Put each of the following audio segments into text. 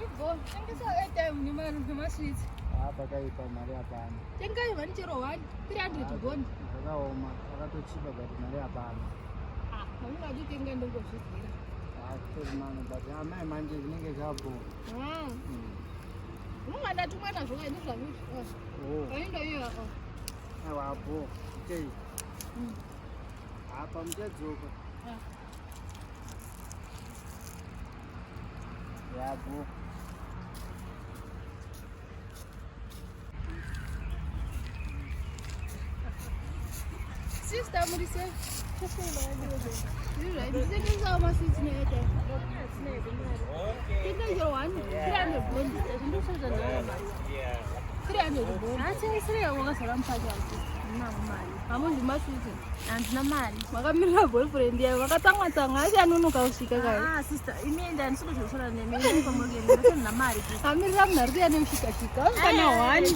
Ibo, tengesa airtime nemari nemasweets. Ah, pakaipa mari hapana. Tengai vani chero 1 300 bond. Zvakaoma, akatochipa but mari hapana. Ah, hamungadi tenga ndongozvidyira. Ah, kutori mano but amai manje zvinenge zvabho. Ah. Mungada tumwa nazvo kaini zvavizvi. Oh, Kaini iyo. aiwa bho. Okay. Apa muchadzoka. Ah. Ya bho. Sister muri sei? Nditengesawo masweets neairtime. Tengai chero 1 300 bond. 300 bond. Atengesere wakazara mupaki wangu. Ndina mari. Hamundi masweets. Handina mari. Makamirira boyfriend yayo vakatsamwa tsamwa asi anonoka kusvika kai. Ah, sister, imi enda ndisikuda zvekutaura nemi. Imi pamwe ndina mari. Amirira munhu ari kuuya nemushikashika. Kana one.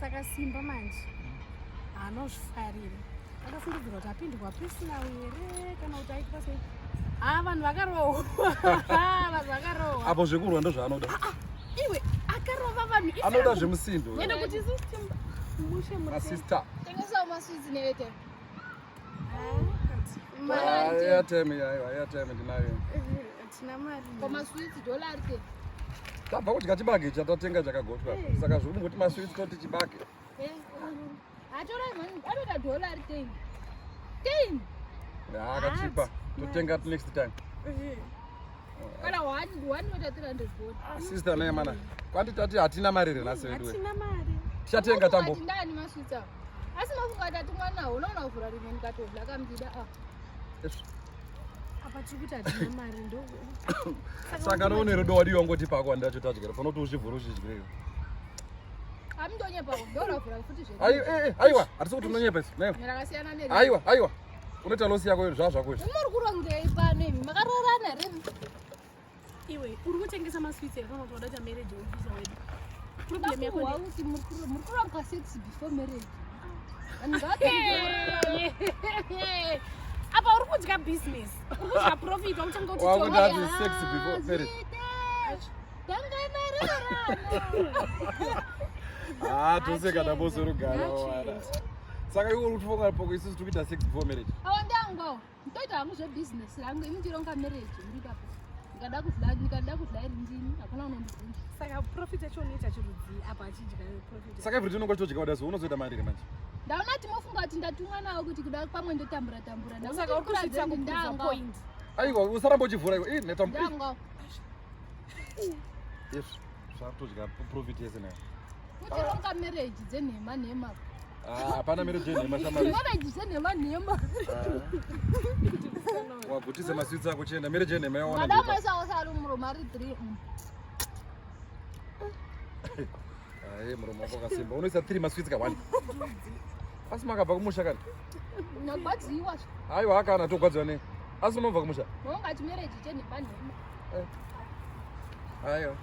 Saka Simba manje haanozvifarira. Akafungidzirwa kuti apindwa personal here kana kuti aitwa sei. Ah, vanhu vakarohwa. Vanhu vakarohwa. Apo zvekurwa ndozvaanoda. Iwe akarova vanhu. Anoda zvemusindo. Ende kuti isusu mushe muri. Masista. Tengesawo masweets neairtime. Ah, airtime aiwa, airtime ndinayo. Tina mari. Pamasweets dollar te. Tabva kudya chibage chatatenga chakagochwa. Saka zviri kungoti masweets toti chibage. Eh. Atorai mani anoda dollar 10. 10. Ah, akachipa. Totenga next time. Kana one one noita 300 bond. Sister naye mana. Kwandi tati hatina mari here nhasi vedu. Hatina mari. Tichatenga tambo. Ndani masweets awo. Asi mafunga kuti atumwa nawo unoona kuvhura rimwe ndikatodya kamdida ah. Apa tiri kuti hatina mari ndo. Saka noone rudo wadiwa ngoti pako wandacho tadyira. Panoti uchivhura uchidyira. Amndonyepa ndoravhura futi zve. Aiwa, eh, eh, aiwa, hatisi kuti unonyepa isu. Naiwa. Rakasiyana neri. Aiwa, aiwa. Unoita losi yako zvaa zvako izvi. Muri kurongei pano imi makaroorana here imi? Iwe uri kutengesa masweets here kana kuti wada kuita marriage officer wedu? Problem yako Ndakuhwa ndi kuti muri kuronga sex before marriage. Vanhu ngavapinde. apa uri kudya business uri kudya profit wakutenga kuti Wakuti tora- hanzi sex before marriage. Tangai maroorana. Ah, toseka naboso rugara wara. Saka iwe uri kufunga poko isusu tiri kuita sex before marriage. Awa ndangu awa. Ndoita hangu zvebusiness rangu imi ndironga marriage muri ipapo. Ndikada kudya ndikada kudya iri ndini hakuna unondibvunza. Saka profit yacho unoita chirudzii apa achidya profit? Saka every day unonga uchitodya kudaso unozoita mari here manje? Ndaona kuti mofunga kuti ndatumwa nawo kuti kuda pamwe ndotambura tambura. Saka uri kusvitsa kuprova ndangu. point. Aiwa, usaramba uchivhura iwe. Eh, neta. Ndangu awa. Yes, zvakutodya profit yese nayo. Kutironga marriage dzenhema nhema. Ah, hapana marriage yenhema shamari. Marriage dzenhema nhema. Wagutisa masweets ako chienda marriage yenhema yawana. Madam aisa osari muromo ari 3. Ah, eh, muromo wako wakasimba. Unoisa 3 masweets ka 1. Asi makabva kumusha kani? Ndagwadziwa. Aiwa, akana togwadziwa nei? Asi unobva kumusha? Monga marriage chenhema nhema. Aiwa.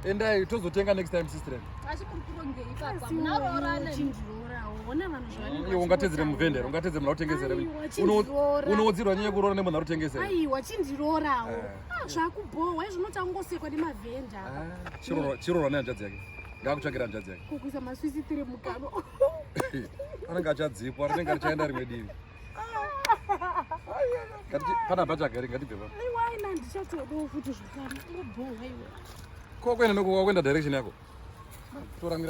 Endai tozotenga next time sister. Asi muri kurongei ipapa. Munaroorana. Chindirorawo ona vanhu zvavanenge Iwe ungatedzere vachitaura. muvhenda, ungatedzere munhu autengesere. Aiwa, chindiroora. Unoudzirwa nyaya yekuroora nemunhu arikutengesera. Aiwa chindirorawo. Eh. Ah, zvakubhowa izvo unoti angosekwa nemavhenda apa. Ah, chiroora chiroora nehanzvadzi yake. Ngaakutsvakira hanzvadzi yake. Kukuisa maswisi tiri mukano. Anenge achadzipwa, rinenge richaenda rimwe divi. Ngati pana bhacha gari ngatibve pa. Aiwa ina ndichatodawo futi zvakare. Uribhowa iwe. Ko kuenda noko wakuenda direction yako. Torangira.